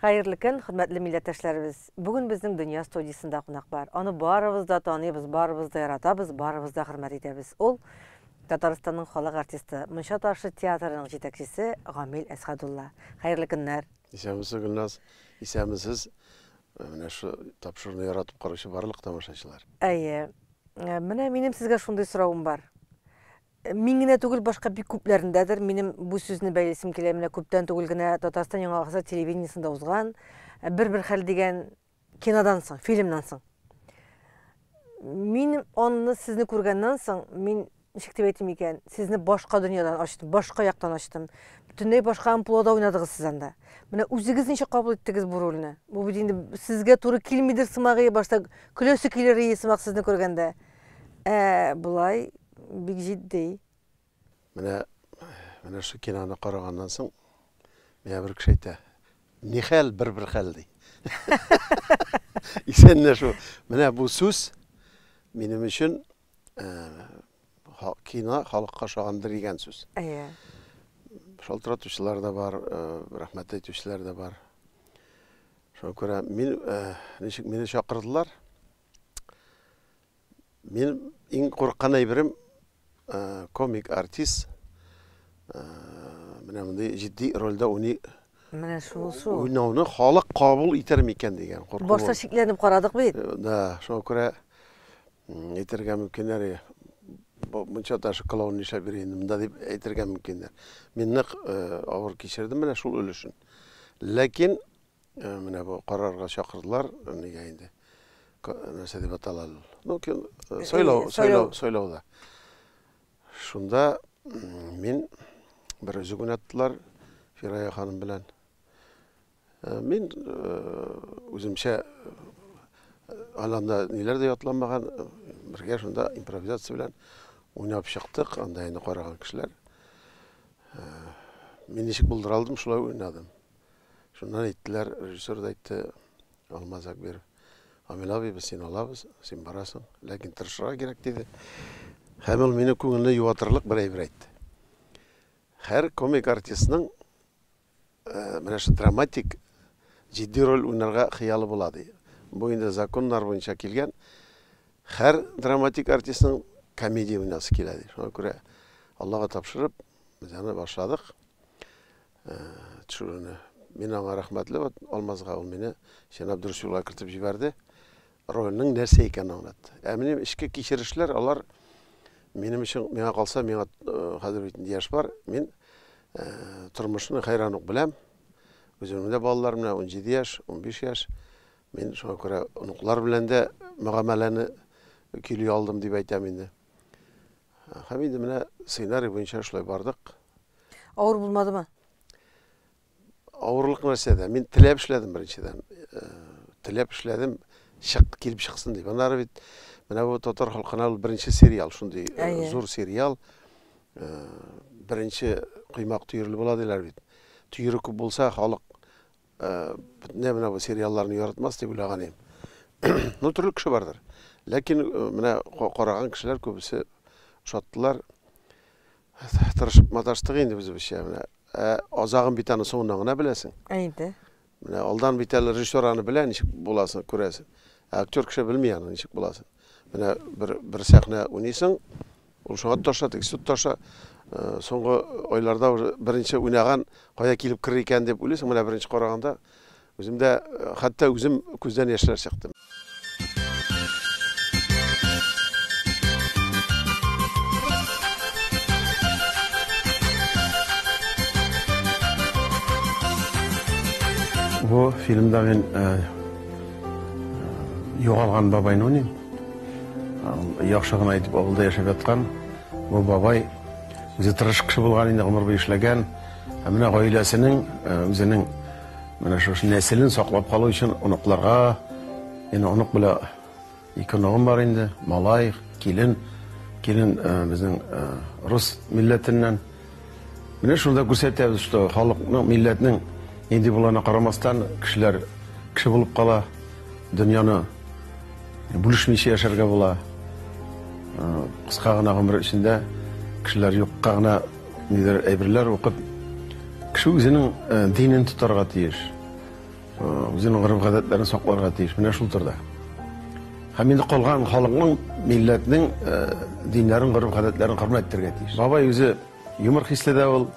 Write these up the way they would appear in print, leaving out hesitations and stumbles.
Хәерле көн, хөрмәтле милләттәшләребез! Бүген безнең Дөнья студиясендә кунак бар. Аны барыбыз да таныйбыз, барыбыз да яратабыз, барыбыз да хөрмәт итәбез. Ул Татарстанның халык артисты, Мунча ташы театрының җитәкчесе Гамил Әсхәдулла. Хәерле көннәр! Исәнмесез, Гөлназ! Исәнмесез, менә шу тапшыруны яратып караучы барлык тамашачылар! Әйе. Менә минем сезгә шундый соравым бар. Мин генә түгел, башка бик күпләрендәдер. Минем бу сүзне бәйлисем килә. Менә күптән түгел генә Татарстан Яңа гасыр телевидениесендә узган Бер-бер хәл дигән кинодан соң, фильмнан соң. Мин аны сезне күргәннән соң, мин ничек дип әйтим икән, сезне башка дөньядан ачтым, башка яктан ачтым. Бөтенләй башка амплуада уйнадыгыз сез анда. Менә үзегез ничек кабул иттегез бу рольне? Бу бит инде сезгә туры килмидер сымагы, башта көләсе килер иде сымак сезне күргәндә. Ә болай бик җитди. Менә менә шу киноны караганнан соң миңа бер кеше әйтә, ни хәл, бер-бер хәл ди. Исәнләшү. Шул. Менә бу сүз минем өчен кино халыкка ошагандыр дигән сүз. Әйе. Шалтыратучылар да бар, рәхмәт әйтүчеләр дә бар. Шуңа күрә мин ничек мине чакырдылар, Мин иң курыккан әйберем комик артист менә мондый җитди рольдә уйный. Менә шул шул. Уйнауны халык кабул итәр микән дигән курку. Башта шикләнеп карадык бит. Да, шуңа күрә әйтергә мөмкиннәр, мунча ташы клоун нишләп йөри инде монда дип әйтергә мөмкиннәр. Мин нык авыр кичердем менә шул өлешен. Ләкин Менә бу карарга чакырдылар, нигә инде? Нәрсә дип атала ул? Ну, кем сайлау, сайлау, сайлауда. Шунда мин бер үзе уйнаттылар Фирая ханым белән. Мин үземчә аланда ниләр дә ятланмаган, бергә шунда импровизация белән уйнап чыктык, анда инде караган кешеләр. Мин ничек булдыра алдым, шулай уйнадым. Шуннан әйттеләр, режиссер да әйтте, Алмаз Акбиров, Амил абый, без сине алабыз, син барасың, ләкин тырышырга кирәк, диде. Һәм ул мине күңелне юатырлык бер әйбер әйтте. Һәр комик артистның менә шу драматик, җитди роль уйнарга хыялы була, ди. Бу инде законнар буенча килгән. Һәр драматик артистның комедия уйнасы килә, ди. Шуңа күрә Аллага тапшырып, без аны башладык. Төшерүне. Мин аңа рәхмәтле, вот Алмазга, ул мине чынлап дөрес юлга кертеп җибәрде. Рольнең нәрсә икәнен аңлатты. Ә минем эчке кичерешләр, алар минем өчен, миңа калса, миңа хәзер бит инде яшь бар, мин тормышны хәйран ук беләм. Үземнең дә балалар менә 17 яшь, 15 яшь. Мин шуңа күрә оныклар белән дә мөгамәләне көйли алдым дип әйтәм инде. Һәм инде менә сценарий буенча шулай бардык. Авыр булмадымы? Авырлык нәрсәдә? Мин теләп эшләдем беренчедән. Теләп эшләдем, чык, килеп чыксын дип. Аннары бит менә бу татар халкына ул беренче сериал, шундый зур сериал. Беренче коймак төерле була диләр бит. Төере күп булса, халык бөтенләй менә бу сериалларны яратмас дип уйлаган идем. Ну, төрле кеше бардыр. Ләкин менә караган кешеләр күбесе ошаттылар. Тырышып маташтык инде үзебезчә менә. Ә азагын бит аны соңыннан гына беләсең. Әйде. Менә алдан бит әле режиссер аны белә, ничек буласын күрәсең. Ә актер кеше белми аны ничек буласын. Менә бер сәхнә уйныйсың, ул шуңа тоташа, тегесе тоташа. Соңгы айларда уже беренче уйнаган кая килеп керер икән дип уйлыйсың, менә беренче караганда үзем дә, хәтта үзем күздән яшьләр чыкты. Бу фильмда мин югалган бабайны уйныйм. Яхшы гына итеп авылда яшәп яткан бу бабай үзе тырыш кеше булган инде, гомер буе эшләгән. Ә менә гаиләсенең, үзенең менә шушы нәселен саклап калу өчен оныкларга, инде онык белән ике оныгым бар инде, малай, килен, килен безнең рус милләтеннән. Менә шунда күрсәтәбез, что халыкның, милләтнең нинди булуына карамастан, кешеләр кеше булып кала, дөньяны бүлешмичә яшәргә була. Кыска гына гомер эчендә кешеләр юкка гына нидер әйберләр укып, кеше үзенең динен тотарга тиеш. Үзенең гореф-гадәтләрен сакларга тиеш. Менә шул турыда. Һәм инде калган халыкның, милләтнең диннәрен, гореф-гадәтләрен хөрмәт итәргә тиеш. Бабай үзе юмор хисле дә ул.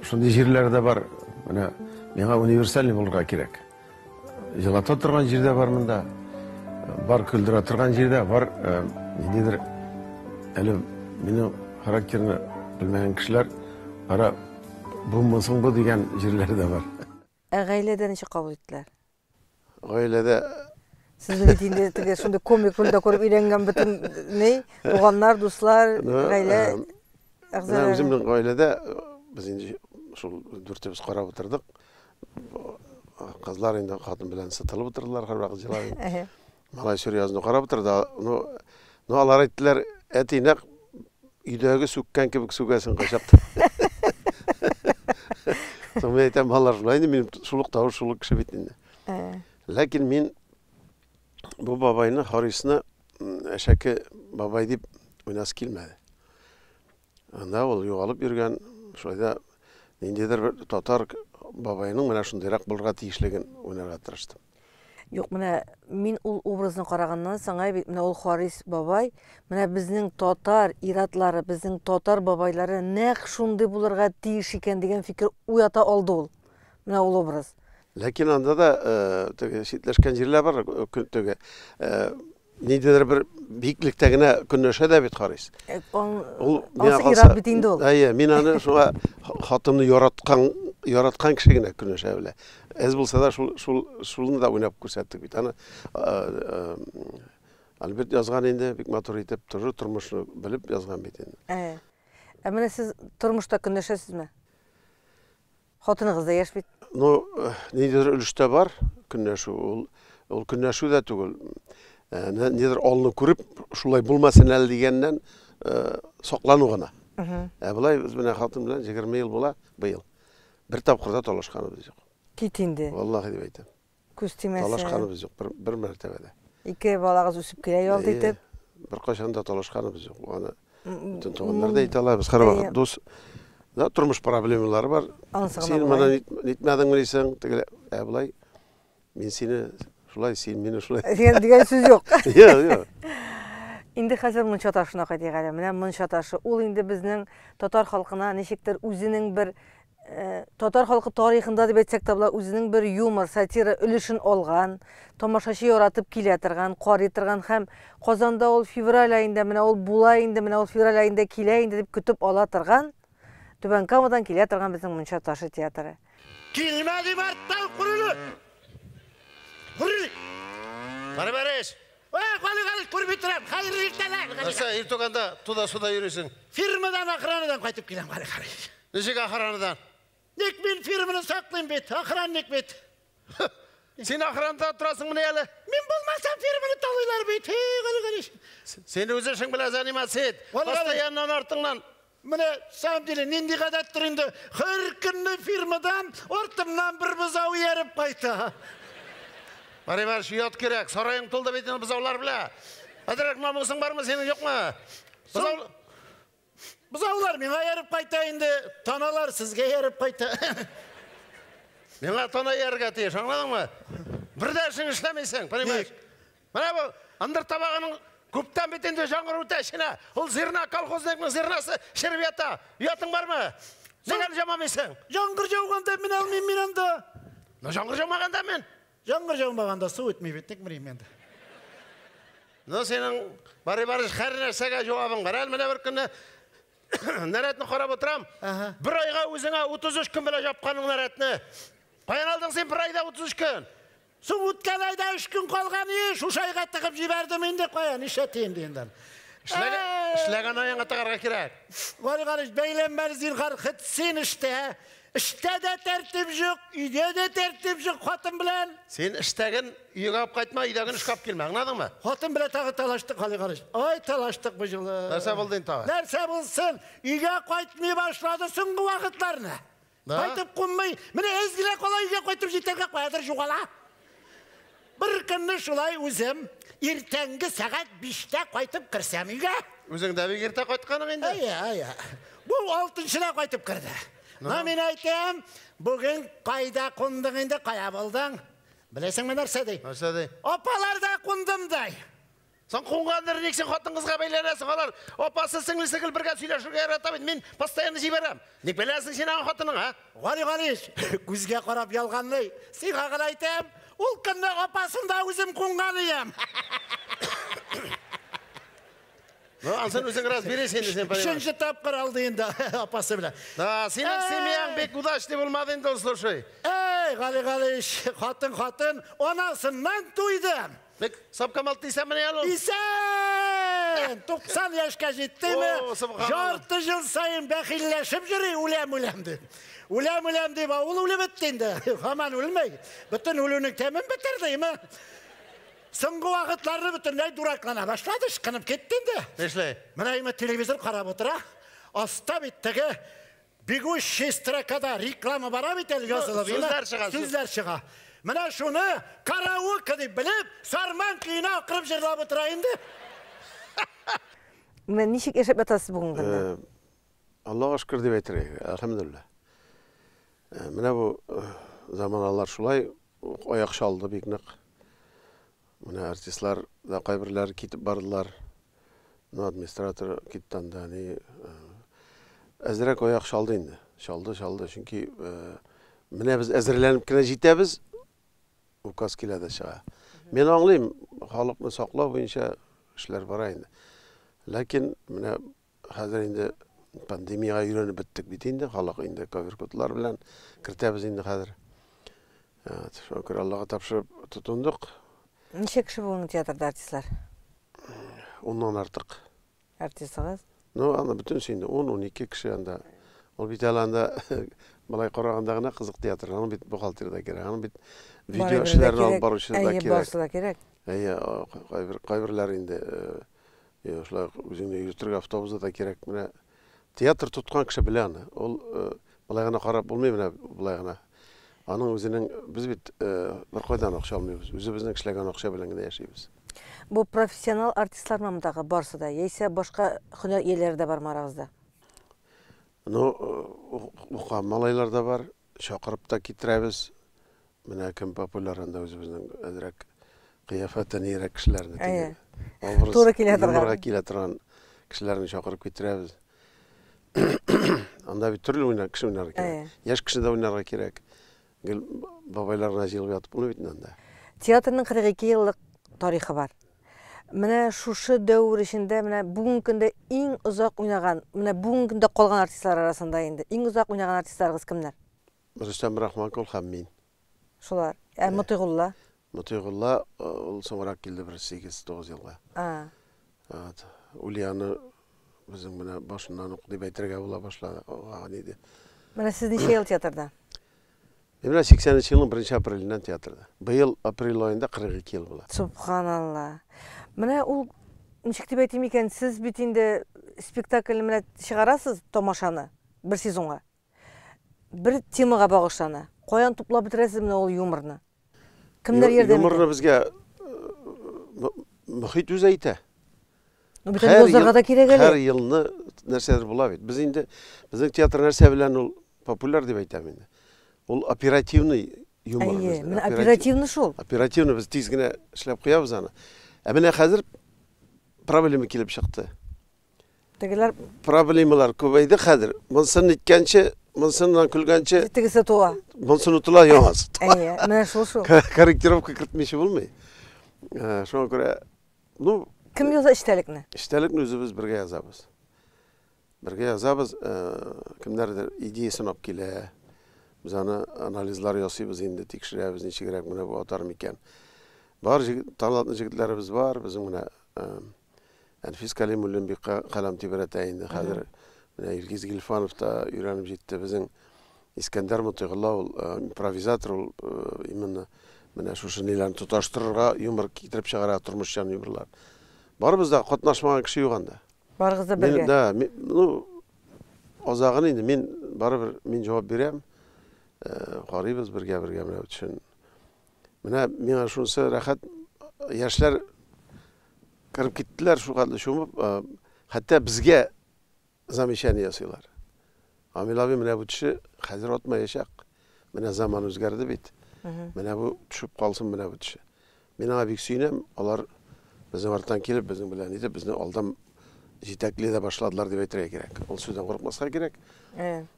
Шундый җирләре дә бар. Менә миңа универсальный булырга кирәк. Җылата торган җирдә бар монда. Бар көлдерә торган җирдә, бар ниндидер әле минем характерны белмәгән кешеләр кара бу соң бу дигән җирләре дә бар. Ә гаиләдә ничек кабул иттеләр? Гаиләдә Сезне бит инде теге шундый комик рольдә күреп өйрәнгән бөтен ни, туганнар, дуслар, гаилә әгъзалары. Үземнең гаиләдә без инде шул дүртебез карап утырдык. Кызлар инде хатын белән сытылып утырдылар, һәрвакыт җылап. Малай серьезно карап утырды. Ну, ну алар әйттеләр, әти нәкъ өйдәге сүккән кебек сүгәсең кайчакта. Соң мин әйтәм, алар шулай инде, минем шул ук тавыш, шул ук кеше бит инде. Ләкин мин бу бабайны, Харисны әшәке бабай дип уйнасы килмәде. Анда ул югалып йөргән, шулай да ниндидер бер татар бабайның менә шундыйрак булырга тиешлеген уйнарга тырыштым. Юк, менә мин ул образны караганнан соң, әй бит, менә ул Харис бабай, менә безнең татар иратлары, безнең татар бабайлары нәкъ шундый булырга тиеш икән дигән фикер уята алды ул. Менә ул образ. Ләкин анда да теге читләшкән җирләр бар, теге ниндидер бер биеклектә генә көнләшә дә бит Харис. Ул миңа калса, бит инде ул. Әйе, мин аны шуңа хатынны яраткан, яраткан кеше генә көнләшә белә. Әз булса да шул шул шулны да уйнап күрсәттек бит. Аны Альберт язган инде, бик матур итеп, тоже тормышны белеп язган бит инде. Ә. Ә менә сез тормышта көнләшәсезме? Хатыныгыз да яшь бит. Ну, ниндидер өлештә бар көнләшү. Ул ул көнләшү дә түгел. Нидер алны күреп, шулай булмасын әле дигәннән саклану гына. Ә болай без менә хатын белән 20 ел була быел. Бер тапкыр да талашканыбыз юк. Кит инде. Валлаһи дип әйтәм. Күз тимәсен. Талашканыбыз юк бер, бер мәртәбә дә. Ике балагыз үсеп килә ялт итеп. Беркайчан да талашканыбыз юк. Аны бөтен туганнар да әйтә ала, без һәрвакыт дус. Да, тормыш проблемалары бар. Син моны нитмәдеңме дисең, теге, ә болай мин сине шулай, син мине шулай. Дигән дигән сүз юк. Юк, юк. Инде хәзер мунча ташына кайтыйк әле. Менә мунча ташы. Ул инде безнең татар халкына ничектер үзенең бер татар халкы тарихында дип әйтсәк тә була, үзенең бер юмор, сатира өлешен алган, тамашачы яратып килә торган, карый торган һәм Казанда ул февраль аенда, менә ул була инде, менә ул февраль аенда килә инде дип көтеп ала торган, Түбән Камадан килә торган безнең Мунча ташы театры. Килмә дим арттан, күреле! Күреле! Бары Борис! Ой, Гали Гали, күрми торам, хәерле иртәләр, Гали. Нәрсә, иртүгәндә туда-суда йөрисең? Фирмадан, охранадан кайтып киләм, Гали Гали. Ничек охранадан? Ник мин фирманы саклыйм бит, охранник бит. Син охранада торасыңмыни әле? Мин булмасам фирманы талыйлар бит. Эй, Гали Гали. Син үз эшең белән заниматься ит. Постоянно артыңнан. Менә, самом деле, нинди гадәттер инде. Һәр көнне фирмадан артымнан бер бозау ияреп кайта. Барый бар, оят кирәк. Сараең тулды бит инде бозаулар белән. Әзрәк намусың бармы синең, юкмы? Бозау Бозаулар миңа ияреп кайта инде, таналар сезгә ияреп кайта. Миңа тана иярергә тиеш, аңладыңмы? Бер дә эшең эшләмисең, понимаешь? Менә бу ындыр табагының күптән бит инде жаңгыр үтә эченә. Ул зерна, колхозникның зернасы череп ята. Оятың бармы? Нигә әле җамамыйсың? Яңгыр яуганда менә алмыйм мин анда. Ну, яңгыр яумаганда мен. Яңгыр яумаганда су үтми бит, ник меним инде. Ну, синең Барый Барыч һәр нәрсәгә җавабың бар. Әле менә бер көнне нәрәтне карап утырам. Бер айга үзеңә 33 көн белән жапканың нәрәтне. Каян алдың син бер айда 33 көн? Соң үткән айда 3 көн калган ие, шушы айга тыгып җибәрдем инде, кая, нишләтим инде инде. Эшләгән аеңа тыгарга кирәк. Барый Барыч, бәйләнмә әле, зинһар, хет син эштә. Эштә дә тәртип юк, өйдә дә тәртип юк хатын белән. Син эштәген өйгә алып кайтма, өйдәген эшкә алып килмә, аңладыңмы? Хатын белән тагы талаштык, Гали Галич. Ай, талаштык бу юлы. Нәрсә булды инде тагы? Нәрсә булсын? Өйгә кайтмый башлады соңгы вакытларны. Да? Кайтып кунмый. Менә әз генә кала өйгә кайтып җитәргә каядыр югала. Бер көнне шулай үзем иртәнге сәгать 5-тә кайтып керсәм өйгә. Үзең дә бик иртә кайтканың инде. Әйе, әйе. Бу 6-нчыда кайтып керде. Ну, мин әйтәм, бүген кайда кундың инде, кая булдың? Беләсеңме нәрсә ди? Нәрсә ди? Апаларда кундым ди. Соң кунгандыр, ник син хатын-кызга бәйләнәсең? Алар апасы, сеңлесе гел бергә сөйләшергә ярата бит. Мин постоянно җибәрәм. Ник бәйләнәсең син аның хатының, а? Гали Галиш, күзгә карап ялганлый. Сиңа гына әйтәм, ул көнне апасында үзем кунган идем. Ну, ансын үзең раз бирәсең инде син, понимаешь? Өченче тапкыр алды инде апасы белән. Да, синең семьяң бик удачный булмады инде ул, слушай. Эй, Гали Галиш, хатын хатын, анасыннан туйдым. Бик Сапкамал дисәмени әле ул? Исән! 90 яшькә җиттеме? О, субханалла. Жарты жыл сайын бәхилләшеп йөри, үләм, үләм дип. Үләм, үләм дип, ул үлеп бетте инде. Һаман үлмәй. Бөтен үлүнең тәмен бетерде, име? Соңгы вакытларны бөтенләй дураклана башлады, ышкынып китте инде. Нишләй? Менә име телевизор карап утыра. Аста бит теге бегущий строкада реклама бара бит әле язылып. име? Сүзләр чыга, Сүзләр чыга. Менә шуны караоке дип белеп, Сарман көенә акырып җырлап утыра инде. Менә ничек яшәп ятасыз бүгенге көндә? Аллага шөкер дип әйтергә кирәк, әлхәмдүлилләһ. Менә бу заманалар шулай аяк чалды бик нык. Менә артистлар да кайберләре китеп бардылар. Ну, администратор китте анда, ни, әзрәк аяк чалды инде. Чалды, чалды, чөнки менә без әзерләнеп кенә җитәбез, указ килә дә чыга. Мин аңлыйм, халыкны саклау буенча эшләр бара инде. Ләкин менә хәзер инде пандемиягә өйрәнеп беттек бит инде, халык инде ковид-кодлар белән кертәбез инде хәзер. Шуңа күрә Аллага тапшырып тотындык. Ничә кеше бүген театрда артистлар? Уннан артык. Артистыгыз? Ну, анда бөтенесе инде 10-12 кеше анда. Ул бит әле анда болай караганда гына кызык театр. Аның бит бухгалтер да кирәк, аның бит видео эшләрен алып баручы да Әйе, кирәк. барысы да кирәк. Әйе, кайберләр инде шулай үзеңне йөртергә автобуста да кирәк. Менә театр тоткан кеше белә аны. Ул болай гына карап булмый, менә болай гына. Аның үзенең, без бит беркайдан акча алмыйбыз. Үзебезнең эшләгән акча белән генә яшибез. Бу профессионал артистлармы мондагы барысы да, яисә башка һөнәр ияләре дә бармы арагызда? Ну, укыган малайлар да бар, чакырып та китерәбез. Менә кем популяр анда үзебезнең әзрәк кыяфәте нирәк кешеләрне, теге образ, Туры килә торган. юморга килә торган кешеләрне чакырып китерәбез. Анда бит төрле уйнар, кеше уйнарга кирәк. Яшь кеше дә уйнарга кирәк. Гел бабайлар гына җыелып ятып булмый бит анда. Театрның 42 еллык тарихы бар. Менә шушы дәвер эчендә, менә бүгенге көндә иң озак уйнаган, менә бүгенге көндә калган артистлар арасында инде иң озак уйнаган артистларыгыз кемнәр? Рөстәм Рахманкул һәм мин. Шулар. Ә Мотыйгулла? Мотыйгулла ул соңрак килде бер 8-9 елга. Вот. Ульяна безнең менә башыннан ук дип әйтергә була башлаган иде. Менә сез ничә ел театрда? Мин менә сиксәненче елның 1 апреленнән театрда. Быел апрель аенда 42 ел була. Субханалла. Менә ул ничек дип әйтим икән, сез бит инде спектакльне менә чыгарасыз тамашаны бер сезонга. Бер темага багышлана. Каян туплап бетерәсез менә ул юморны? Кемнәр ярдәм итә? Юморны безгә мөхит үзе әйтә. Ну, бит аны язарга да кирәк әле. Һәр елны нәрсәдер була бит. Без инде, безнең театр нәрсә белән ул популяр дип әйтәм инде. Ул оперативный юмор Әйе, безнең. менә оперативный шул. Оперативный без тиз генә эшләп куябыз аны. Ә менә хәзер проблема килеп чыкты. Тегеләр проблемалар күбәйде хәзер. Монсын иткәнче, монсыннан көлгәнче тегесе туа. Монсын утыла, яңасы туа. Әйе, менә шул шул. Корректировка кертмичә булмый. Шуңа күрә, ну, Кем яза эчтәлекне? Эчтәлекне үзебез бергә язабыз. Бергә язабыз, кемнәрдер идеясын алып килә. Без аны анализлар ясыйбыз инде, тикшерәбез, ничегрәк менә бу атар микән. Бар талантлы җегетләребез бар, безнең менә Әнфис Калимуллин бик каләм тибрәтә инде хәзер. Менә Илгиз Гилфанов та өйрәнеп җитте. Безнең Искәндәр Мотыйгулла ул импровизатор, ул именно менә шушы ниләрне тоташтырырга юмор китереп чыгара, тормышчан юморлар. Барыбыз да катнашмаган кеше юк анда. Барыгыз да Мин, бергә. да, мин, ну, азагын инде мин барыбер мин җавап бирәм. Карыйбыз бергә-бергә менә өчен. Менә миңа шунысы рәхәт, яшьләр кереп киттеләр шул хәтле чумып, хәтта безгә замечание ясыйлар. Амил абый, менә бу төше хәзер атмаячак. Менә заман үзгәрде бит. Менә бу төшеп калсын, менә бу төше. Мин аңа бик сөенәм. Алар безнең арттан килеп, безнең белән итеп, безне алдан җитәкли дә башладылар дип әйтергә кирәк. Ул сүздән курыкмаска кирәк.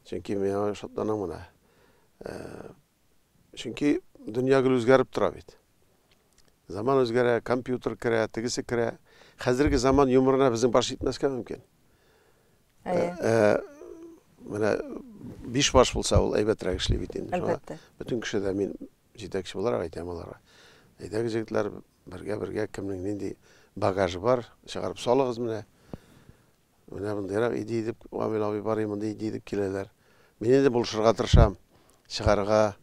Чөнки мин аңа шатланам гына. Чөнки дөнья гел үзгәреп тора бит. Заман үзгәрә, компьютер керә, тегесе керә. Хәзерге заман юморына безнең баш җитмәскә мөмкин. Әйе. Менә биш баш булса, ул әйбәтрәк эшли бит инде. Әлбәттә. Бөтен кеше дә мин җитәкче буларак әйтәм аларга. Әйдәгез, егетләр, бергә-бергә кемнең нинди багажы бар, чыгарып салыгыз менә. Менә мондыйрак иде дип, Гамил абый бар, мондый иде дип киләләр. Мин инде булышырга тырышам, чыгарырга.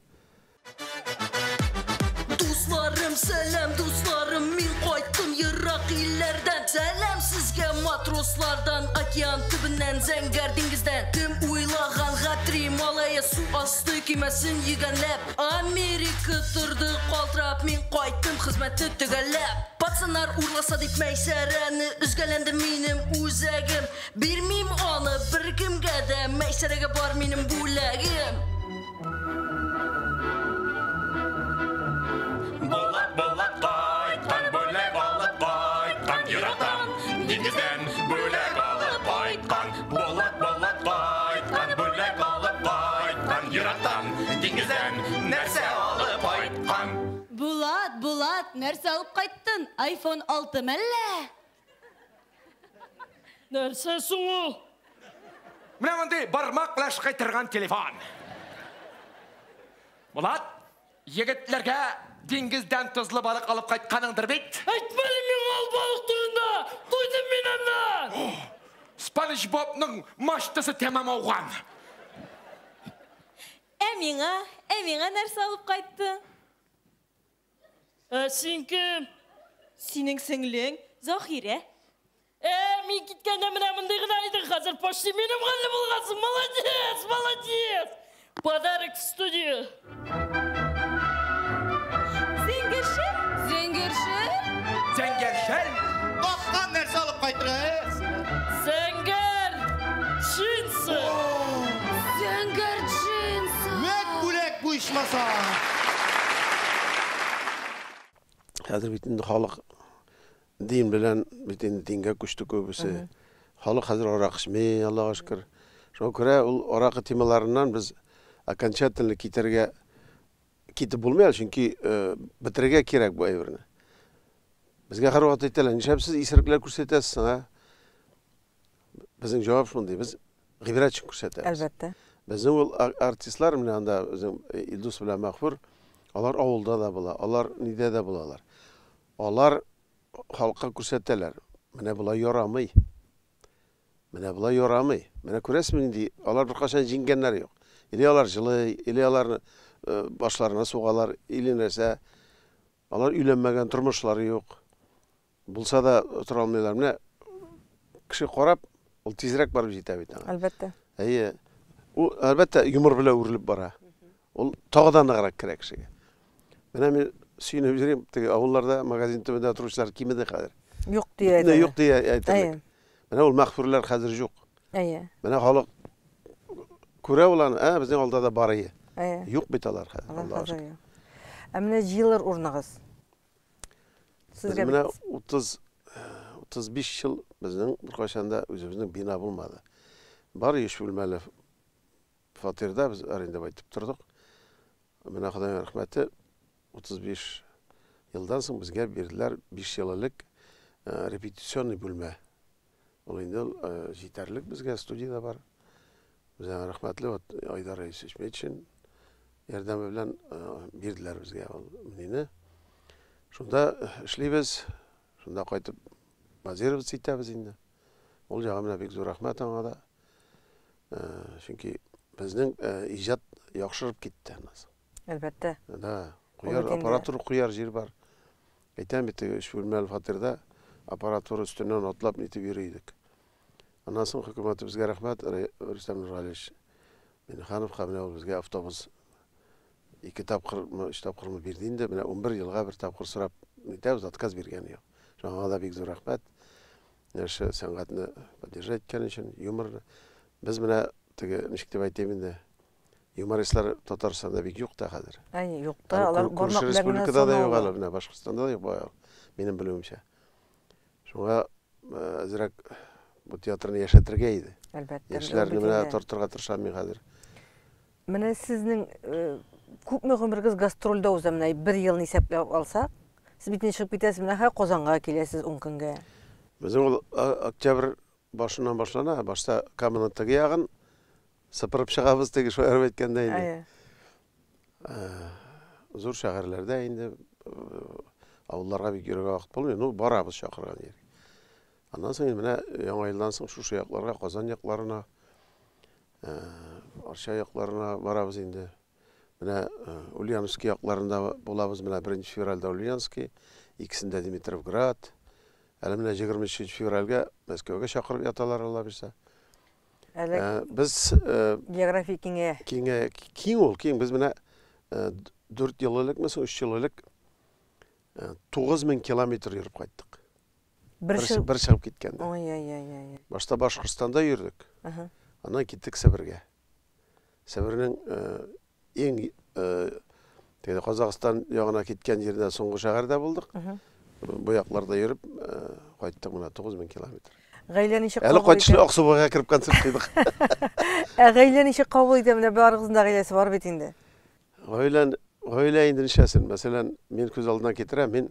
Дусларым, сәлам, дусларым, мин кайттым ерак илләрдән. Сәлам сезгә матрослардан, океан төбеннән, зәңгәр диңгездән. Кем уйлаган Гатри малае су асты көймәсен йөгәнләп, Америка торды калтырап, мин кайттым хезмәтне төгәлләп. Пацаннар урласа дип Мәйсәрәне, өзгәләнде минем үзәгем. Бирмим аны беркемгә дә, Мәйсәрәгә бар минем бүләгем. Булат, Булат кайткан, бүләк алып кайткан, ерактан, диңгездән бүләк алып кайткан. Булат, Булат кайткан, бүләк алып кайткан, ерактан, диңгездән нәрсә алып кайткан? Булат, Булат, нәрсә алып кайттың? iPhone 6 мәллә? Нәрсә соң ул? Менә мондый бармак белән шыкай торган телефон. Булат, егетләргә диңгездән тозлы балык алып кайтканыңдыр бит? Әйтмәле миңа ул балык турында! Туйдым мин аннан! Спанч Бобның мачтасы тәмам ауган. Ә миңа нәрсә алып кайттың? Ә син кем? Синең сеңлең Заһирә. Ә, мин киткәндә менә мондый гына идең, хәзер почти минем хәлле булгансың. Молодец, молодец! Подарок в студию. Зәңгәр шәл? Зәңгәр шәл? Зәңгәр шәл? Тапкан нәрсә алып кайтырга, ә? Зәңгәр джинсы. Зәңгәр джинсы. Вәт бүләк бу ичмаса. Хәзер бит инде халык дин белән бит инде дингә күчте күбесе. Халык хәзер аракы эчми, Аллага шөкер. Шуңа күрә ул аракы темаларыннан без окончательно китәргә китеп булмый әле, чөнки бетерергә кирәк бу әйберне. Безгә һәрвакыт әйтәләр, нишләп сез исерекләр күрсәтәсез соң, а? Безнең җавап шундый, без гыйбрәт өчен күрсәтәбез. Әлбәттә. Безнең ул артистлар менә анда безнең Илдус белән Мәгъфур, алар авылда да була, алар нидә дә булалар. Алар халыкка күрсәтәләр. Менә болай ярамый. Менә болай ярамый. Менә күрәсезме нинди, алар беркайчан җиңгәннәр юк. Или алар җылый, или аларны башларына сугалар, или нәрсә. Алар өйләнмәгән, тормышлары юк. Булса да тора алмыйлар. Менә кеше карап, ул тизрәк барып җитә бит аңа. Әлбәттә. Әйе. Ул әлбәттә юмор белән үрелеп бара. Ул тагы да ныграк керә кешегә. Менә мин сөенеп йөрим, теге авылларда магазин төбендә торучылар кимеде хәзер. Юк дия Бөтенләй әйтәләр. юк дия әйтерлек. Менә ул мәгъфүрләр хәзер юк. Әйе. Менә халык күрә ул аны, ә безнең алда да бар ие. Әйе. Юк бит алар хәзер, Алар Аллага хәзер шөкер. юк. Ә менә җыелыр урыныгыз. Без Сезгә менә бит 30 35 ел безнең беркайчан да үзебезнең бина булмады. Бар өч бүлмәле фатирда без арендовать итеп тордык. Менә Ходай рәхмәте 35 елдан соң безгә бирделәр 5 ел элек репетиционный бүлмә. Ул инде ул җитәрлек безгә, студия да бар. Без аңа рәхмәтле, вот Айдар Рәисович Метшин ярдәме белән бирделәр безгә ул мине. Шунда эшлибез, шунда кайтып базироваться итәбез инде. Ул ягы менә бик зур рәхмәт аңа да. Чөнки безнең иҗат яхшырып китте аннан соң. Әлбәттә. Да, Ул куяр бит инде аппаратура куяр җир бар. Әйтәм бит, теге өч бүлмәле фатирда аппаратура өстеннән атлап нитеп йөри идек. Аннан соң хөкүмәтебезгә рәхмәт, Рөстәм Нургалиевич Миңнехановка, менә ул безгә автобус 2 тапкырмы, 3 тапкырмы бирде инде. Менә 11 елга бер тапкыр сорап нитәбез, отказ биргәне юк. Шуңа да бик зур рәхмәт. Шушы сәнгатьне поддержать иткән өчен, юморны. Без менә теге ничек дип әйтим инде, юмористлар Татарстанда бик юк та хәзер. Әй, юк та, алар бармак белән республикада да юк әле, менә Башкортстанда да юк бая, минем белүемчә. Шуңа әзрәк бу театрны яшәтергә иде. Әлбәттә. Яшьләрне менә тартырга тырышам мин хәзер. Менә сезнең күпме гомергез гастрольдә уза, менә бер елны исәпләп алсак, сез бит чыгып китәсез, менә хәзер Казанга киләсез 10 көнгә. Безнең ул октябрь башыннан башлана, башта Каманың теге ягын сыпырып чыгабыз, теге шаярып әйткәндә инде. Зур шәһәрләрдә инде авылларга бик йөрергә вакыт булмый, ну барабыз чакырган җиргә. Аннан соң инде менә Яңа елдан соң шушы якларга, Казан якларына, Арча якларына барабыз инде. Менә Ульяновский якларында булабыз, менә 1 февральдә Ульяновский, икесендә Димитровград. Әле менә 23 февральгә Мәскәүгә чакырып яталар, Алла бирсә. Әле без география киңәя. Киңәя, киң ул, киң. Без менә 4 ел элекме соң, 3 ел элек 9000 километр йөреп кайттык. Бер чыгып киткәндә. Ой-ой-ой. Башта Башкортстанда йөрдек. Аннан киттек Себергә. Себернең иң теге Казахстан ягына киткән җирдә соңгы шәһәрдә булдык. Бу якларда йөреп кайттык менә 9000 километр. Гаилә ничек кабул итә? Әле кайтышлый Аксубайга кереп концерт куйдык. Ә гаилә ничек кабул итә? Менә барыгызның да гаиләсе бар бит инде. Гаилә, гаилә инде ничәсен? Мәсәлән, мин күз алдына китерәм, мин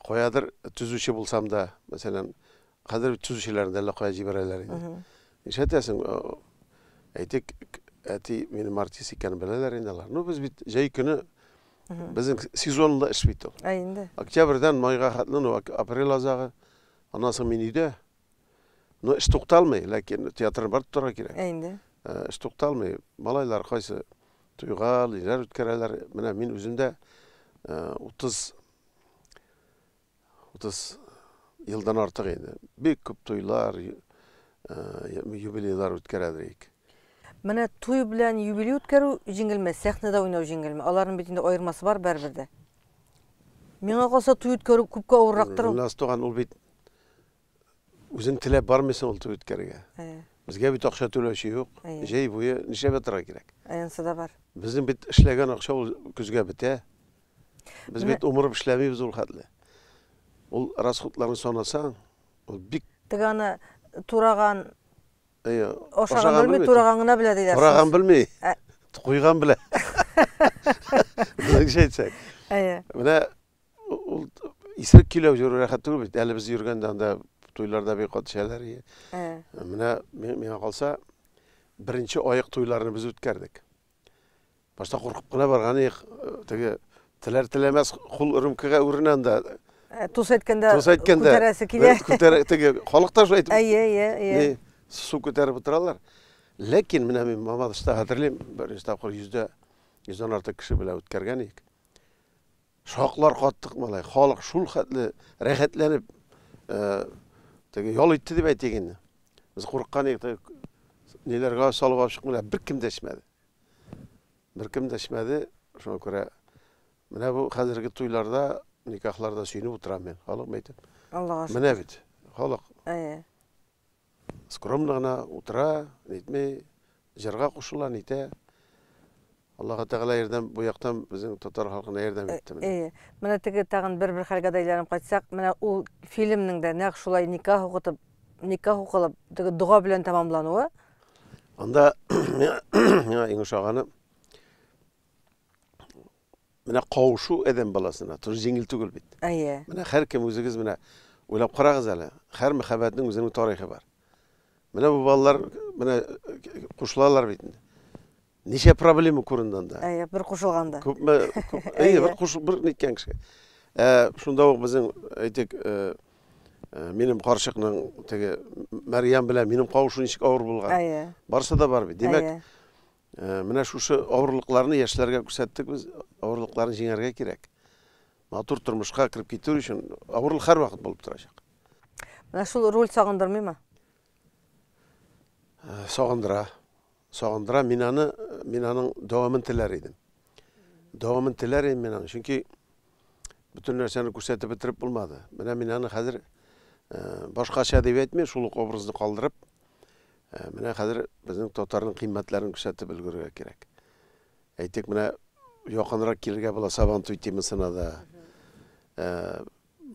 каядыр төзүче булсам да, мәсәлән, хәзер бит төзүчеләрне дә әллә кая җибәрәләр инде. Нишләтәсең? Әйтик, әти минем артист икәнен беләләр инде алар. Ну, без бит җәй көне безнең сезонлы эш бит ул. Ә инде. Октябрьдән майга хәтле, ну, апрель азагы. Аннан соң мин өйдә. Ну, эш тукталмый, ләкин театрны барып торырга кирәк. Ә инде. Эш тукталмый. Малайлар кайсы туйга, ниләр үткәрәләр. Менә мин үзем дә 30 30 елдан артык инде. Бик күп туйлар, юбилейлар үткәрәдер идек. Менә туй белән юбилей үткәрү җиңелме, сәхнәдә уйнау җиңелме? Аларның бит инде аермасы бар барыбер дә. Миңа калса туй үткәрү күпкә авыррактыр ул. Гөлназ туган, ул бит үзең теләп бармыйсың ул туй үткәрергә. Безгә бит акча түләүче юк. Җәй буе нишләп ятырга кирәк? Анысы да бар. Безнең бит эшләгән акча ул көзгә бетә. Без бит умырып эшләмибез ул хәтле. Ул расходларны санасаң, ул бик Теге аны тураган Әйе, ашаган белми, тураган гына белә диләр. Тураган белми. Куйган белә. Безнеңчә әйтсәк. Әйе. Менә ул исерек көйләп йөрү рәхәт түгел бит. Әле без йөргәндә анда туйларда бик каты эчәләр. Менә миңа калса, беренче аек туйларны без үткәрдек. Башта куркып кына барган идек, теге теләр теләмәс кул рюмкага үренә анда. Тус әйткәндә, тус әйткәндә күтәрәсе килә. Күтәрә, теге халык та шулай әйтеп. Әйе, әйе, әйе. Су күтәреп утыралар. Ләкин менә мин Мамадышта хәтерлим, беренче тапкыр йөздә, йөздән артык кеше белән үткәргән идек. Шаклар каттык малай, халык шул хәтле рәхәтләнеп, теге ял итте дип әйтик инде. Без курыккан идек, ниләргә салып алып чыкмыйлар, беркем дә эчмәде. Беркем дә эчмәде, шуңа күрә менә бу хәзерге туйларда, никахларда сөенеп утырам мин, халык әйтеп. Аллага шөкер. Менә бит, халык. Әйе. Скромно гына утыра, нитми, җырга кушыла, нитә. Аллаһ Тәгалә ярдәм, бу яктан безнең татар халкына ярдәм итте менә. Әйе. Менә теге тагын бер-бер хәлгә дә әйләнеп кайтсак, менә ул фильмның да нәкъ шулай никах укытып, никах укылып, теге дога белән тәмамлануы. Анда миңа иң ошаганы менә кавышу адәм баласына тоже җиңел түгел бит. Әйе. Менә һәркем үзегез менә уйлап карагыз әле, һәр мәхәббәтнең үзенең тарихы бар. Менә бу балалар менә кушылалар бит инде. Ничә проблема күренде анда. Әйе, бер кушылганда. Күпме, күп, әйе, бер кушыл, бер ниткән кеше. Шунда ук безнең, әйтик, минем карчыкның теге Мәрьям белән минем кавышу ничек авыр булган. Әйе. Барысы да бар бит. Димәк, менә шушы авырлыкларны яшьләргә күрсәттек без, авырлыкларны җиңәргә кирәк. Матур тормышка кереп китү өчен авырлык һәрвакыт булып торачак. Менә шул роль сагындырмыймы? Сагындыра. Сагындыра, мин аны, мин аның дәвамын теләр идем. Дәвамын теләр идем мин аның, чөнки бөтен нәрсәне күрсәтеп бетереп булмады. Менә мин аны хәзер башкача дип әйтмим, шул ук образны калдырып, Менә хәзер безнең татарның кыйммәтләрен күрсәтеп өлгерергә кирәк. Әйтик, менә якынрак килергә була Сабантуй темасына да.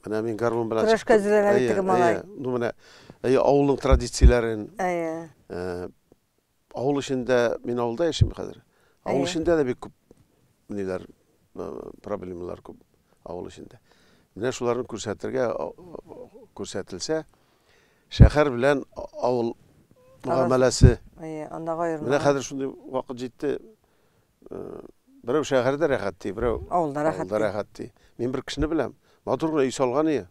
Менә мин гармун белән Көрәшкә әзерләнә бит теге малай. Ну менә, әйе, авылның традицияләрен. Әйе. Авыл эчендә, мин авылда яшим хәзер. Авыл эчендә дә бик күп ниләр, проблемалар күп авыл эчендә. Менә шуларны күрсәтергә, күрсәтелсә, шәһәр белән авыл мөгамәләсе. Әйе, андагы аерма. Менә хәзер шундый вакыт җитте. Берәү шәһәрдә рәхәт ди, берәү авылда рәхәт. Авылда рәхәт ди. Мин бер кешене беләм. Матур гына өй салган ие.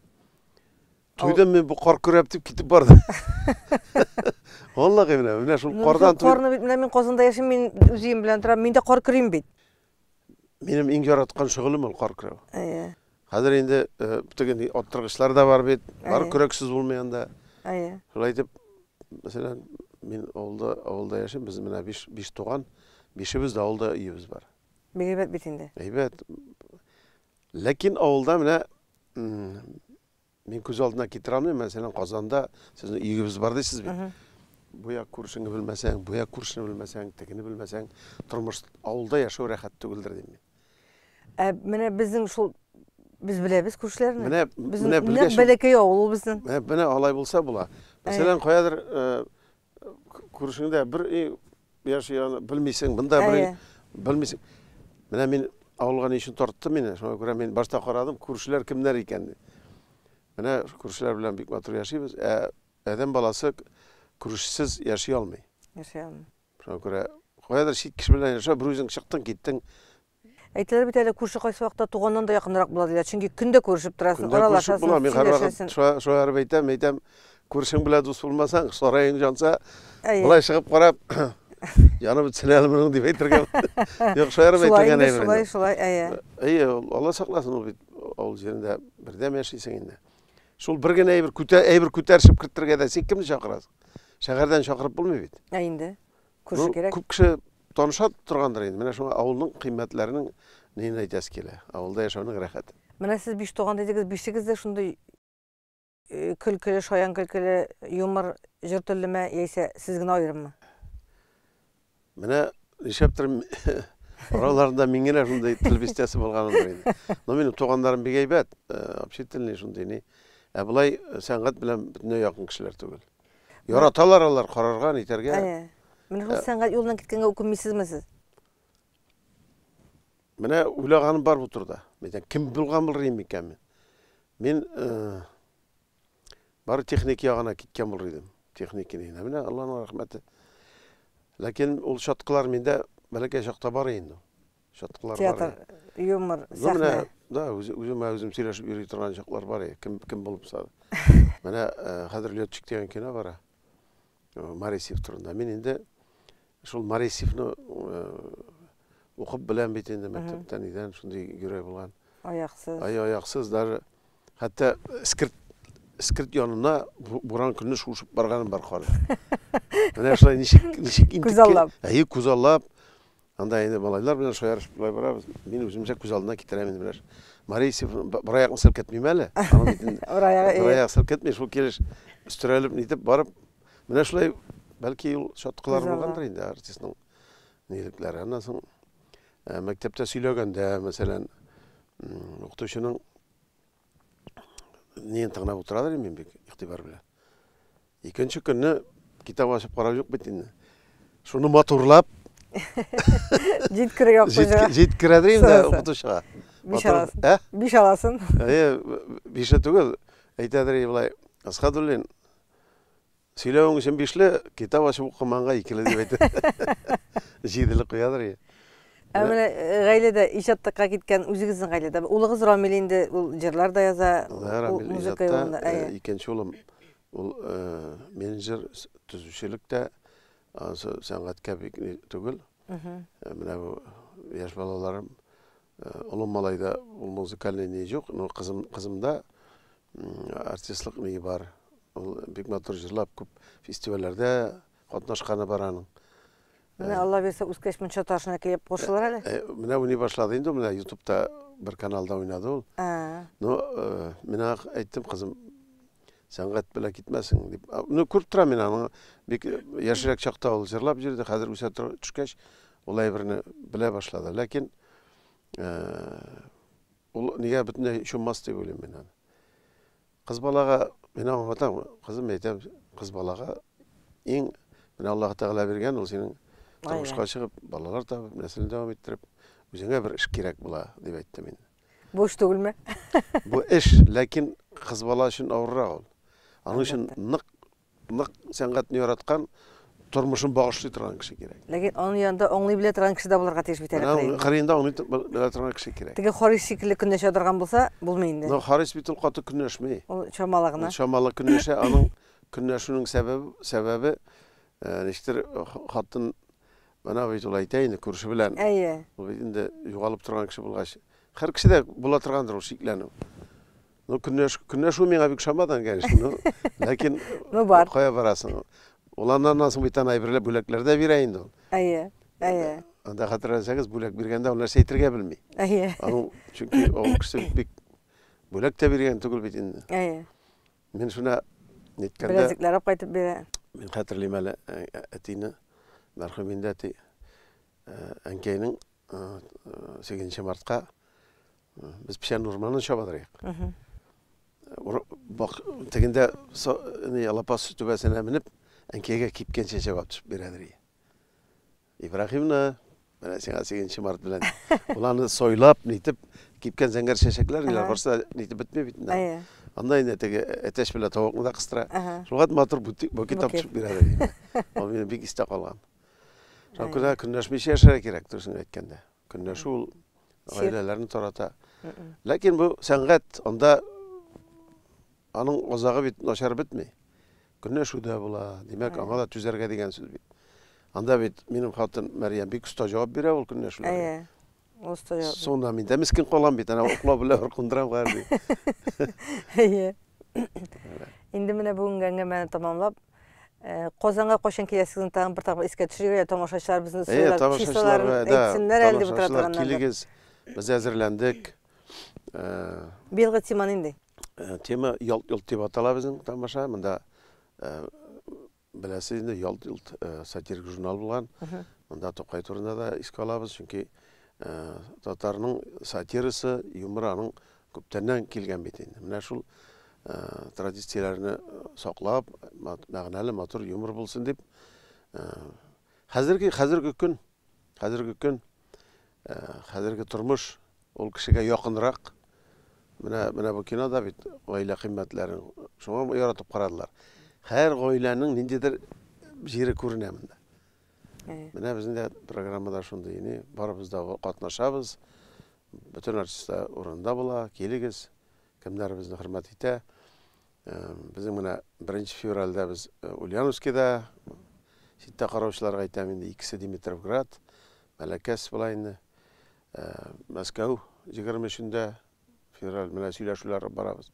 Туйдым мин бу кар көрәп дип китеп барды. Валлаһи менә, менә шул кардан туй. Карны бит менә мин Казанда яшим, мин үз өем белән торам, мин дә кар көрим бит. Минем иң яраткан шөгылем ул кар көрәү. Әйе. Хәзер инде теге аттыргычлар да бар бит, бар көрәксез булмый анда. Әйе. Шулай итеп, мәсәлән, мин авылда авылда яшим, без менә биш туган, бишебез дә авылда өебез бар. Бик әйбәт бит инде. Әйбәт. Ләкин авылда менә мин күз алдына китерә алмыйм, мәсәлән, Казанда сезнең өегез бар дисез бит. Бу як күршеңне белмәсәң, бу як күршене белмәсәң, тегене белмәсәң, тормыш авылда яшәү рәхәт түгелдер дим мин. Ә менә безнең шул без беләбез күршеләрне. Менә менә белгәч. Бәләкәй авыл ул безнең. Менә менә алай булса була. Мәсәлән, каядыр күршеңдә бер өй яши, аны белмисең, монда бер өй белмисең. Менә мин авылга ни өчен тартты мине, шуңа күрә мин башта карадым, күршеләр кемнәр икән дип. Менә күршеләр белән бик матур яшибез. Ә адәм баласы күршесез яши алмый. Яши алмый. Шуңа күрә каядыр чит кеше белән яшәү, бер үзең чыктың, киттең. Әйтәләр бит әле, күрше кайсы вакытта туганнан да якынрак була диләр. Чөнки көн дә күрешеп торасың, Көн дә күрешеп аралашасың, була. Мин һәрвакыт сөйләшәсең. шаярып әйтәм, әйтәм, күршең белән дус булмасаң, сараең җанса, Әйе. болай чыгып карап, янып бетсен әле моның дип әйтергә. Юк, шаярып Шулай әйтелгән инде, әйбер шулай, инде. шулай, әйе. Әйе, ул Алла сакласын, ул бит авыл җирендә бердәм яшисең инде. Шул бер генә әйбер күтә, әйбер күтәршеп кертергә дә син кемне чакырасың? Шәһәрдән чакырып булмый бит. Ә инде күрше Ну, кирәк. Күп кеше таныша торгандыр инде. Менә шуңа авылның кыйммәтләренең нин әйтәсе килә. Авылда яшәүнең рәхәте. Менә сез биш туган дидегез, бишегез дә шундый көлкеле, шаян көлкеле, юмор, җыр теллеме, яисә сез генә аерыммы? Менә нишләптер араларында мин генә шундый тел бистәсе булганымдыр инде. Но минем туганнарым бик әйбәт, общительный шундый ни. Ә болай сәнгать белән бөтенләй якын кешеләр түгел. Яраталар алар карарга, нитәргә. Әйе. Менә шул сәнгать юлыннан киткәнгә үкенмисезме сез? Менә уйлаганым бар бу турыда. Мәйтәм, кем булган булыр идем микән мин? Мин бары техник ягына киткән булыр идем. Техника нигенә. Менә Алланың рәхмәте. Ләкин ул чаткылар миндә бәләкәй чакта бар инде. Чаткылар бар. Театр, юмор, Ну, менә, сәхнә. да, үземә үзем сөйләшеп йөри торган чаклар бар иде. Кем, кем булып сады. Менә хәзер Летчик дигән кино бара. Маресьев турында. Мин инде шул Маресьевны укып беләм бит инде мәктәптән, нидән шундый герой булган. Аяксыз. Ай, аяксыз, даже хәтта эскерт янына буран көнне шуышып барганым бар карда. Менә шулай ничек, ничек интеккән. Күзаллап. Әйе, күзаллап. Анда инде малайлар белән шаярышып болай барабыз. Мин үземчә күз алдына китерәм инде менә. Маресьев бер аякны селкетмим әле. Аның бит инде Бер аягы, бер аяк селкетми, шул килеш өстерәлеп нитеп барып, менә шулай бәлки ул чаткылар Күзаллап. булгандыр инде артистның нилекләре. Аннан соң мәктәптә сөйләгәндә, мәсәлән, укытучының нин тыңлап утырадыр инде мин бик игътибар белән. Икенче көнне китап ачып карау юк бит инде. Шуны матурлап Җиткерергә укытучыга. Җиткерәдер инде Сораса. укытучыга. Биш Матур- аласың. Ә? Биш аласың. Әйе, бише түгел. Әйтәдер инде болай, Асхадуллин, сөйләвең өчен бишле, китап ачып укыманга икеле дип әйтә. Җиделе куядыр инде. Ә менә гаиләдә иҗаттыкка киткән үзегезнең гаиләдә. Улыгыз Рамил инде ул җырлар да яза, Да, ул Рамил музыка иҗатта, юлында. Әйе. Икенче улым ул менеджер, төзүчелектә, анысы сәнгатькә бик ни түгел. Менә бу яшь балаларым, олы малайда ул музыкальный ни юк, но кызымда артистлык ни бар. Ул бик матур җырлап күп фестивальләрдә катнашканы бар аның. Менә Алла бирсә, үскәч мунча ташына килеп кушылыр әле. Менә уйный башлады инде, менә YouTube'та бер каналда уйнады ул. Но мин аңа әйттем, кызым, Сәнгать белән китмәсен дип. Ну, күреп торам мин аның бик яшьрәк чакта ул җырлап йөрде, хәзер үсә төшкәч, ул әйберне белә башлады. Ләкин ул нигә бөтенләй чуммас дип уйлыйм мин аны. Кыз балага мин аңлатам, кызым әйтәм, кыз балага иң менә Аллаһ Тәгалә биргән ул синең тормышка чыгып, балалар табып, нәселен дәвам иттереп, үзеңә бер эш кирәк була, дип әйттем инде. Бу эш түгелме? Бу эш, ләкин кыз бала өчен авыррак ул. Аның өчен нык нык сәнгатьне яраткан, тормышын багышлый торган кеше кирәк. Ләкин аның янында аңлый белә торган кеше дә булырга тиеш бит әле. Менә кырыенда аңлый белә торган кеше кирәк. Теге Харис шикелле көнләшә торган булса, булмый инде. Но Харис бит ул каты көнләшми. Ул чамалы гына. Ул чамалы көнләшә, аның көнләшүнең сәбәбе, сәбәбе ничектер хатын менә бит ул әйтә инде күрше белән. Әйе. Ул бит инде югалып торган кеше булгач, һәр кешедә була торгандыр ул шикләнү. Ну, көнләш, көнләшү миңа бик ошамады, конечно. Ну, ләкин ну, бар. Кая барасың? Ул аннан соң бит ана әйберләр, бүләкләр дә бирә инде ул. Әйе, әйе. Анда хәтерләсәгез, бүләк биргәндә ул нәрсә әйтергә белми. Әйе. Аның чөнки ул кеше бик бүләк тә биргән түгел бит инде. Әйе. Мин шуна ниткәндә Беләзекләр алып кайтып бирә. Мин хәтерлим әле әтине, мәрхүм инде әти, әнкәйнең 8 мартка без печән урманын чабадыр идек. Тегендә лапас түбәсенә менеп, әнкәйгә кипкән чәчәк алып төшеп бирәдер иде. Ибраһимны, менә сиңа 8 март белән. Ул аны сойлап, нитеп, кипкән зәңгәр чәчәкләр, ниләр барса нитеп бетми бит инде. Анда инде теге әтәч белән тавыкны да кыстыра. Шуңа матур букет алып төшеп бирәдер иде. Ул минем бик истә калган. Шуңа күрә көнләшмичә яшәргә кирәк, дөресен әйткәндә. Көнләшү ул гаиләләрне тарата. Ләкин бу сәнгать, анда аның азагы бит начар бетми. Көнләшү дә була. Димәк, аңа да түзәргә дигән сүз бит. Анда бит минем хатын Мәрьям бик оста җавап бирә ул көнләшүләргә. Әйе. Ул оста җавап. Соңында мин дә мескен калам бит, әнә уклау белән бер кундырам хәзер ди. Әйе. Инде менә бүгенге әңгәмәне тамамлап, Казанга кайчан киләсегезне тагын бер тапкыр искә төшерергә, я тамашачылар безне Әйе, сайлап, числоларын тамашачыларга, да, әйтсеннәр әле дип утыра тамашачылар торганнардыр. килегез. Без әзерләндек. Быелгы тема нинди? Тема Ялт-йолт дип атала безнең тамаша. Монда беләсез инде, Ялт-йолт сатирик журнал булган. Монда Тукай турында да искә алабыз, чөнки татарның сатирасы, юморы аның күптәннән килгән бит инде. Менә шул традицияләрне саклап, мәгънәле, матур юмор булсын дип, хәзерге хәзерге көн, хәзерге көн, хәзерге тормыш ул кешегә якынрак. Менә менә бу кинода бит гаилә кыйммәтләрен шуңа яратып карадылар. Һәр гаиләнең ниндидер җире күренә монда. Менә безнең дә программада шундый, ни, барыбыз да катнашабыз. Бөтен артистлар урында була, килегез, кемнәр безне хөрмәт итә. Безнең менә 1 февральдә без Ульяновскида, читтә караучыларга әйтәм инде, икесе Димитровград, Мәләкәс була инде. Мәскәү 23-ндә февраль менә сөйләшүләр алып барабыз.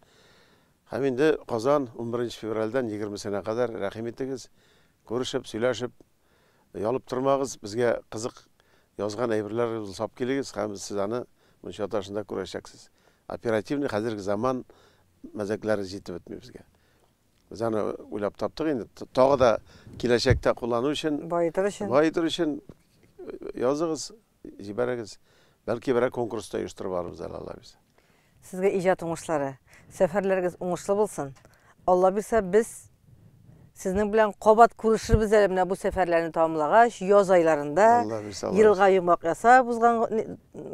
Һәм инде Казан 11 февральдән 20-сенә кадәр рәхим итегез, күрешеп, сөйләшеп, Оялып тормагыз, безгә кызык язган әйберләрегезне сап килегез һәм сез аны Мунча ташында күрәчәксез. Оперативный хәзерге заман мәзәкләре җитеп бетми безгә. Без аны уйлап таптык инде. Тагы да киләчәктә куллану өчен, баетыр өчен, баетыр өчен языгыз, җибәрегез. Бәлки берәр конкурс та оештырып алырбыз әле Алла бирсә. Сезгә иҗат уңышлары, сәфәрләрегез уңышлы булсын. Алла бирсә, без сезнең белән кабат күрешербез әле менә бу сәфәрләрне тәмамлагач, яз айларында, елга йомгак ясап узган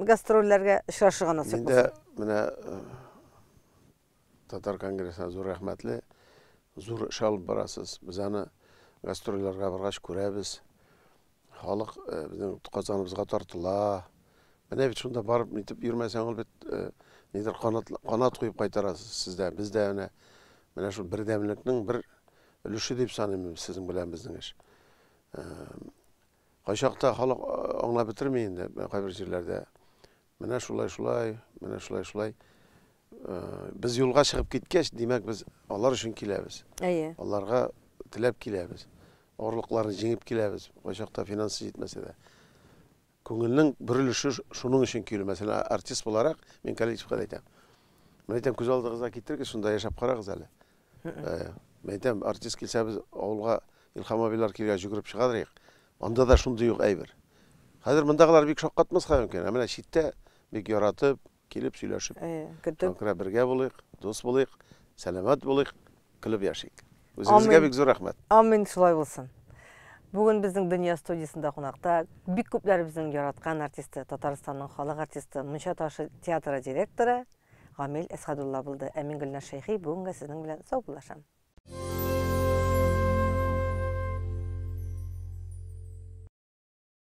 гастрольләргә очрашырга насыйп булсын. Мин дә менә Татар конгрессына зур рәхмәтле. Зур эш алып барасыз. Без аны гастрольләргә баргач күрәбез. Халык безнең Казаныбызга тартыла. Менә бит шунда барып нитеп йөрмәсәң, ул бит нидер канат, канат куеп кайтарасыз сез дә, без дә менә менә шул бердәмлекнең бер өлеше дип саныйм сезнең белән безнең эш. Кайчакта халык аңлап бетерми инде кайбер җирләрдә. Менә шулай шулай, менә шулай шулай. Без юлга чыгып киткәч, димәк, без алар өчен киләбез. Әйе. Аларга теләп киләбез. Авырлыкларны җиңеп киләбез, кайчакта финансы җитмәсә дә. Күңелнең бер өлеше шуның өчен килү. Мәсәлән, артист буларак, мин коллективка да әйтәм. Менә әйтәм, күз алдыгызга китерегез, шунда яшәп карагыз әле. Мин әйтәм, артист килсә без авылга Илһам абыйлар килгәч йөгереп чыгадыр идек. Анда да шундый ук әйбер. Хәзер мондагылар бик шаккатмаска мөмкин. Ә менә читтә бик яратып, килеп сөйләшеп. Көтеп. Шуңа күрә бергә булыйк, дус булыйк, сәламәт булыйк, көлеп яшик. Үзегезгә бик зур рәхмәт. Амин, шулай булсын. Бүген безнең Дөнья студиясендә кунакта бик күпләребезнең яраткан артисты, Татарстанның халык артисты, Мунча ташы театры директоры Гамил Әсхәдулла булды. Ә мин Гөлназ Шәйхи бүгенгә сезнең белән саубуллашам.